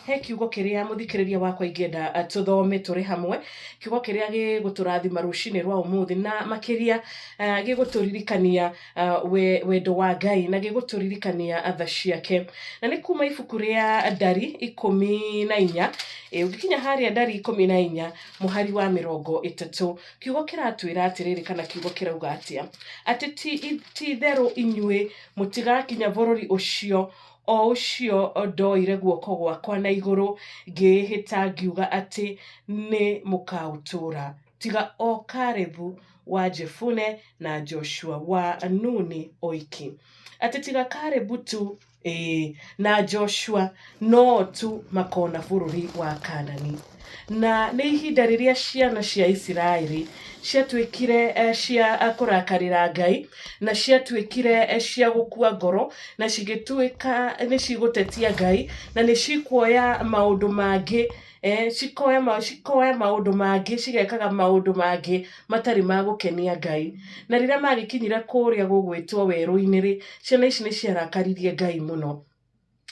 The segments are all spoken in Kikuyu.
He kiugo kĩrĩa mũthikĩrĩria wakwa ingĩenda tũthome tũrĩ hamwe, kiugo kĩrĩa gĩgũtũrathima rũcinĩ rwa ũmũthĩ na makĩria gĩgũtũririkania wendo wa Ngai na gĩgũtũririkania tha ciake. Na nĩ kuma ibuku rĩa Ndari 14, ũngĩkinya harĩa Ndari 14 mũhari wa 30, kiugo kĩratwĩra atĩrĩrĩ kana kiugo kĩrauga atĩa? Atĩ ti itherũ inyuĩ mũtigakinya bũrũri ũcio, o ũcio ndoire guoko gwakwa na igũrũ ngĩĩhĩta ngiuga atĩ nĩ mũkaũtũũra, tiga o Kalebu wa Jefune na Joshua wa Nuni oiki. Atĩ tiga Kalebu tu, ĩĩ, na Joshua no tu makona bũrũri wa Kaanani. Na nĩ ihinda rĩrĩa ciana cia Isiraeli ciatuĩkire cia kũrakarĩra Ngai, na ciatuĩkire cia gũkua ngoro, na cigĩtuĩka nĩ cigũtetia Ngai, na nĩ cikuoya maũndũ mangĩ, cikoya maũndũ mangĩ, cigekaga maũndũ mangĩ matarĩ ma gũkenia Ngai. Na rĩrĩa magĩkinyire kũrĩa gũgwĩtwo werũ-inĩ rĩ, ciana ici nĩ ciarakaririe Ngai mũno.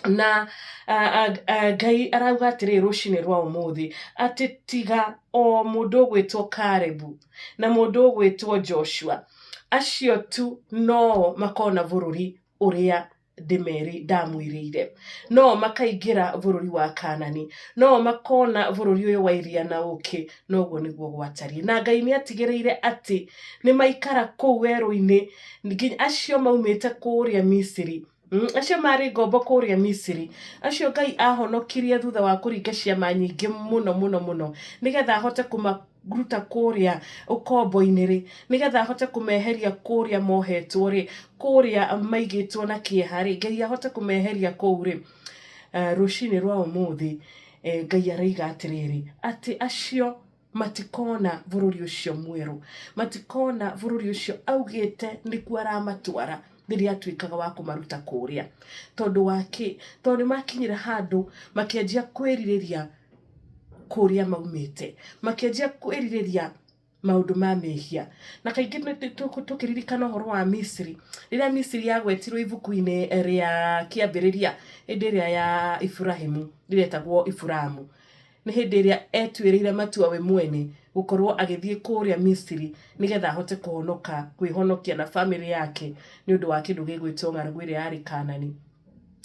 Na Ngai arauga atĩrĩrĩ rũcinĩ rwa ũmũthĩ, atĩ tiga o mũndũ ũgwĩtwo Kalebu na mũndũ ũgwĩtwo Joshua, acio tu noo makona bũrũri ũrĩa ndĩmeri ndamwĩrĩire. No makaingĩra bũrũri wa Kanani, no makona bũrũri ũyũ wa iria na ũkĩ, noguo nĩguo gwatariĩ. Na Ngai nĩ atigĩrĩire atĩ nĩ maikara kũu werũ-inĩ, nginya acio maumĩte kũrĩa Misiri. Acio maarĩ ngombo kũrĩa Misiri, acio Ngai ahonokirie thutha wa kũringa ciama nyingĩ mũno mũno mũno, nĩgetha ahote kũmaruta kũrĩa ũkombo-inĩ rĩ, nĩgetha ahote kũmeheria kũrĩa mohetwo rĩ, kũrĩa maigĩtwo na kĩeha rĩ, Ngai ahote kũmeheria kũu rĩ, rũcinĩ rwa ũmũthĩ Ngai aroiga atĩrĩrĩ, atĩ acio matikona bũrũri ũcio mwerũ, matikona bũrũri ũcio augĩte nĩkuo aramatwara rĩrĩa atuĩkaga wa kũmaruta kũrĩa. Tondũ wa kĩ? Tondũ nĩ makinyire handũ makĩanjia kwĩrirĩria kũrĩa maumĩte, makĩanjia kwĩrirĩria maũndũ ma mehia. Na kaingĩ tũkĩririkana ũhoro wa Misiri, rĩrĩa Misiri yagwetirwo ibuku-inĩ rĩa kĩambĩrĩria hĩndĩ ĩrĩa ya Iburahĩmu, rĩrĩa etagwo Iburamu. Nĩ hĩndĩ ĩrĩa etuĩrĩire matua we mwene gũkorwo agĩthiĩ kũrĩa Misiri nĩgetha ahote kũhonoka, kwĩhonokia na bamĩrĩ yake nĩ ũndũ wa kĩndũ gĩgwĩtwo ng'aragu ĩrĩa yarĩ Kanani.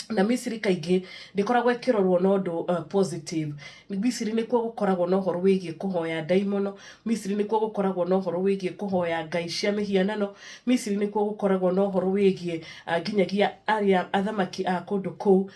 Na Misiri kaingĩ ndĩkoragwo ĩkĩrorwo na ũndũ positive. Misiri nĩkuo gũkoragwo na ũhoro wĩgiĩ kũhoya ndaimono, Misiri nĩkuo gũkoragwo na ũhoro wĩgiĩ kũhoya ngai cia mĩhianano, Misiri nĩkuo gũkoragwo na ũhoro wĩgiĩ nginyagia arĩa athamaki a kũndũ kũu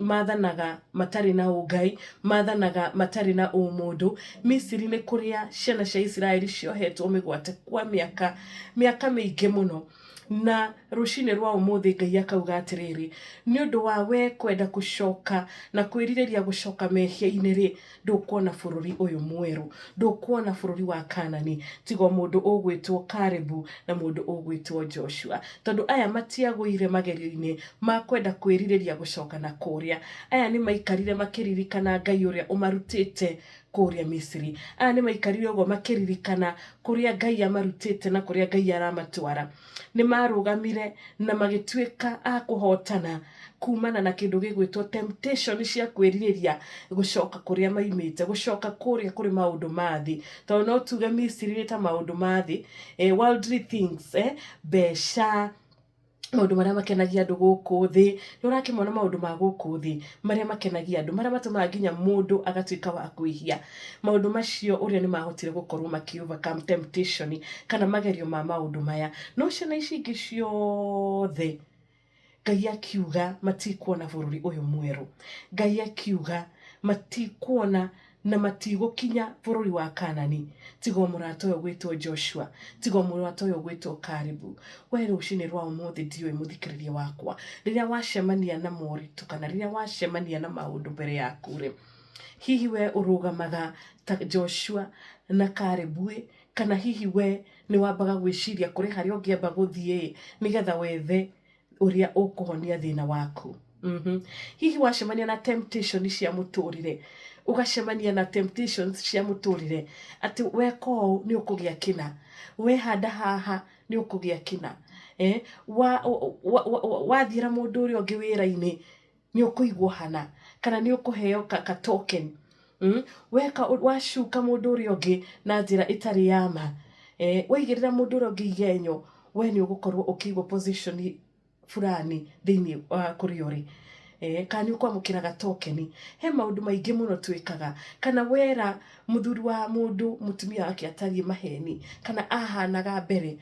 mathanaga matarĩ na ũngai, mathanaga matarĩ na ũmũndũ. Misiri nĩ kũrĩa ciana cia Isiraeli ciohetwo mĩgwate kwa mĩaka, mĩaka mĩingĩ mũno. Na rũcinĩ rwa ũmũthĩ Ngai akauga atĩrĩrĩ, nĩ ũndũ wa we kwenda gũcoka na kwĩrirĩria gũcoka mehia-inĩ rĩ, ndũkuona bũrũri ũyũ mwerũ, ndũkuona bũrũri wa Kanani, tiga o mũndũ ũgwĩtwo Kalebu na mũndũ ũgwĩtwo Joshua. Tondũ aya matiagũire magerio-inĩ ma kwenda kwĩrirĩria gũcoka na kũrĩa. Aya nĩ maikarire makĩririkana Ngai ũrĩa ũmarutĩte kũrĩa Misiri. Aya nĩ maikarire ũguo makĩririkana kũrĩa Ngai amarutĩte na kũrĩa Ngai aramatwara. Nĩ marũgamire na magĩtuĩka a kũhotana kumana na kĩndũ gĩgwĩtwo temptation cia kwĩrirĩria gũcoka kũrĩa maimĩte, gũcoka kũrĩa kũrĩ maũndũ ma thĩ. Tondũ no tuge Misiri nĩ ta maũndũ ma thĩ, worldly things, mbeca, maũndũ marĩa makenagia andũ gũkũ thĩ, nĩ ũrakĩmona maũndũ ma gũkũ thĩ marĩa makenagia andũ, marĩa matũmaga nginya mũndũ agatuĩka wa kwĩhia. Maũndũ macio ũrĩa nĩ mahotire gũkorwo makĩ overcome temptation kana magerio ma maũndũ maya. No ciana ici ingĩ ciothe, Ngai akiuga matikuona bũrũri ũyũ mwerũ. Ngai akiuga matikuona na matigũkinya bũrũri wa Kanani, tiga o mũrata ũyũ ũgwĩtwo Joshua, tiga o mũrata ũyũ ũgwĩtwo Kalebu. We rũcinĩ rwa ũmũthĩ ndiũĩ mũthikĩrĩria wakwa, rĩrĩa wacemania na moritũ kana rĩrĩa wacemania na maũndũ mbere yaku rĩ, hihi we ũrũgamaga ta Joshua na Kalebu ĩ, kana hihi we nĩ wambaga gwĩciria kũrĩ harĩa ũngĩamba gũthiĩ ĩ, nĩgetha wethe ũrĩa ũkũhonia thĩna waku. Hihi wacemania na temptation cia mũtũrĩre, ũgacemania na temptations cia mũtũrĩre, atĩ weka ũũ nĩ ũkũgĩa kĩna, wehanda haha nĩ ũkũgĩa kĩna, wathiĩra mũndũ ũrĩa ũngĩ wĩra-inĩ nĩ ũkũigua hana, Kana nĩ ũkũheo ka token. Weka wacuka mũndũ ũrĩa ũngĩ na njĩra ĩtarĩ ya ma, waigĩrĩra mũndũ ũrĩa ũngĩ igenyo, we nĩ ũgũkorwo ũkĩigwo position fulani thĩinĩ wa kũrĩa ũrĩ. Kana nĩ ũkwamũkĩra ga token. He maũndũ maingĩ mũno twĩkaga. Kana wera mũthuri wa mũndũ mũtumia wake atariĩ maheni, kana ahanaga mbere,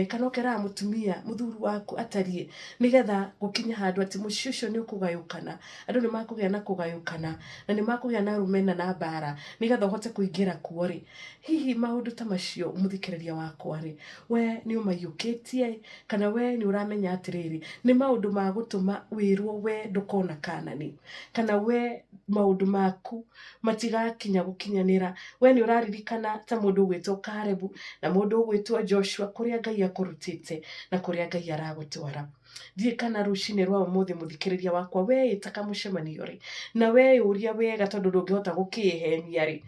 kana ũkeraga mũtumia mũthuri waku atariĩ, nĩgetha gũkinye handũ atĩ mũciĩ ũcio nĩ ũkũgayũkana, andũ nĩ makũgĩa na kũgayũkana, na nĩ makũgĩa na rũmena na mbara, nĩgetha ũhote kũingĩra kuo rĩ. Hihi maũndũ ta macio mũthikĩrĩria wakwa rĩ, we nĩ ũmaiyũkĩtie, kana we nĩ ũramenya atĩrĩrĩ, nĩ maũndũ ma gũtũma wĩrwo we ndũkona Kanani, kana we maũndũ maku matigakinya gũkinyanĩra. We nĩ ũraririkana ta mũndũ ũgwĩtwo Karebu na mũndũ ũgwĩtwo Joshua, kũrĩa Ngai akũrutĩte na kũrĩa Ngai aragũtwara. Ndiũĩ kana rũcinĩ rwa ũmũthĩ mũthikĩrĩria wakwa weĩta kamũcemanio rĩ, na weyũria wega tondũ ndũngĩhota gũkĩĩhenia rĩ,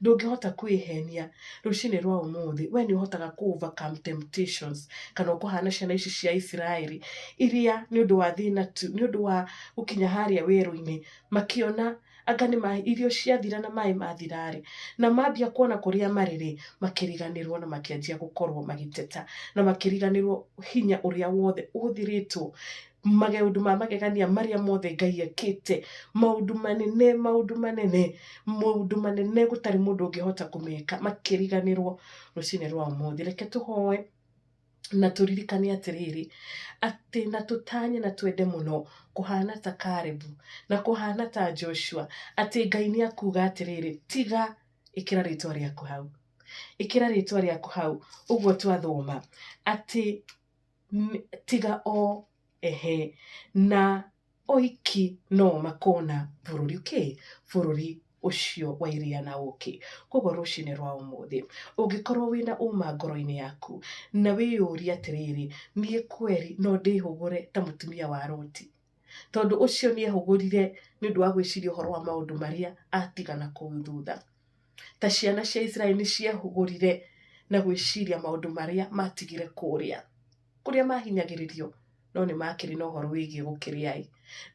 ndũngĩhota kwĩhenia rũcinĩ rwa ũmũthĩ, we nĩ ũhotaga kũ overcome temptations, kana ũkũhana ciana ici cia Isiraeli iria nĩ ũndũ wa thĩna tu, nĩ ũndũ wa gũkinya harĩa werũ-inĩ, makĩona anga nĩ maĩ, irio ciathira na maĩ mathira rĩ, na mambia kuona kũrĩa marĩ rĩ, makĩriganĩrwo na makĩanjia gũkorwo magĩteta, na makĩriganĩrwo hinya ũrĩa wothe ũhũthĩrĩtwo, maũndũ ma magegania marĩa mothe Ngai ekĩte, maũndũ manene, maũndũ manene, maũndũ manene gũtarĩ mũndũ ũngĩhota kũmeka, makĩriganĩrwo rũcinĩ rwa ũmũthĩ. Reke tũhoe na tũririkane atĩrĩrĩ, atĩ na tũtanye na twende mũno kũhana ta Karebu na kũhana ta Joshua, atĩ Ngai nĩ akuga atĩrĩrĩ, tiga, ĩkĩra rĩtwa rĩaku hau, ĩkĩra rĩtwa rĩaku hau, ũguo twathoma, atĩ tiga o ehe na oiki no makona bũrũri kĩ, bũrũri ũcio wa iria na ũkĩ. Koguo rũcinĩ rwa ũmũthĩ, ũngĩkorwo wĩna ũma ngoro-inĩ yaku, na wĩyũrie atĩrĩrĩ, niĩ kweri no ndĩhũgũre ta mũtumia wa Loti? Tondũ ũcio nĩ ehũgũrire nĩ ũndũ wa gwĩciria ũhoro wa maũndũ marĩa atiga na kũu thutha. Ta ciana cia Isiraeli nĩ ciehũgũrire na gwĩciria maũndũ marĩa matigire kũrĩa, kũrĩa mahinyagĩrĩrio, no nĩ makĩrĩ na ũhoro wĩgiĩ gũkĩrĩa-ĩ.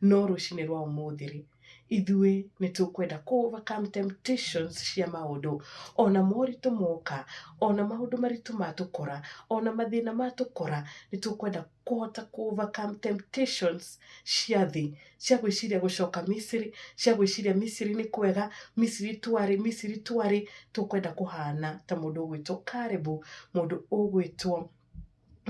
No rũcinĩ rwa ũmũthĩ rĩ, ithuĩ nĩ tũkwenda kũ overcome temptations cia maũndũ, ona moritũ moka, ona maũndũ maritũ matũkora, ona mathĩna matũkora, nĩ tũkwenda kũhota kũ overcome temptations cia thĩ, cia gwĩciria gũcoka Misiri, cia gwĩciria Misiri nĩ kwega, Misiri twarĩ, Misiri twarĩ, tũkwenda kũhana ta mũndũ ũgwĩtwo Karebu, mũndũ ũgwĩtwo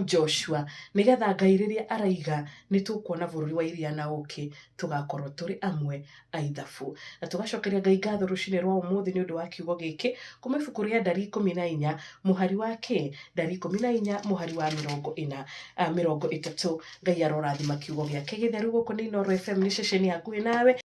Joshua, nĩgetha Ngai rĩrĩa araiga nĩ tũkuona bũrũri wa iria na ũkĩ, tũgakorwo tũrĩ amwe a ithabu. Na tũgacokeria Ngai ngatho rũcinĩ rwa ũmũthĩ nĩ ũndũ wa kiugo gĩkĩ, kuma ibuku rĩa Ndari 14 mũhari wa kĩ? Ndari 14 mũhari wa 40, 30. Ngai arorathima kiugo gĩake gĩtheru. Gũkũ nĩ Inooro FM, nĩ ceceni hakuhĩ nawe.